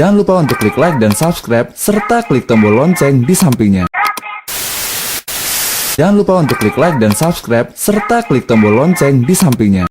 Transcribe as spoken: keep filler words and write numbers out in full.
Jangan lupa untuk klik like dan subscribe, serta klik tombol lonceng di sampingnya. Jangan lupa untuk klik like dan subscribe, serta klik tombol lonceng di sampingnya.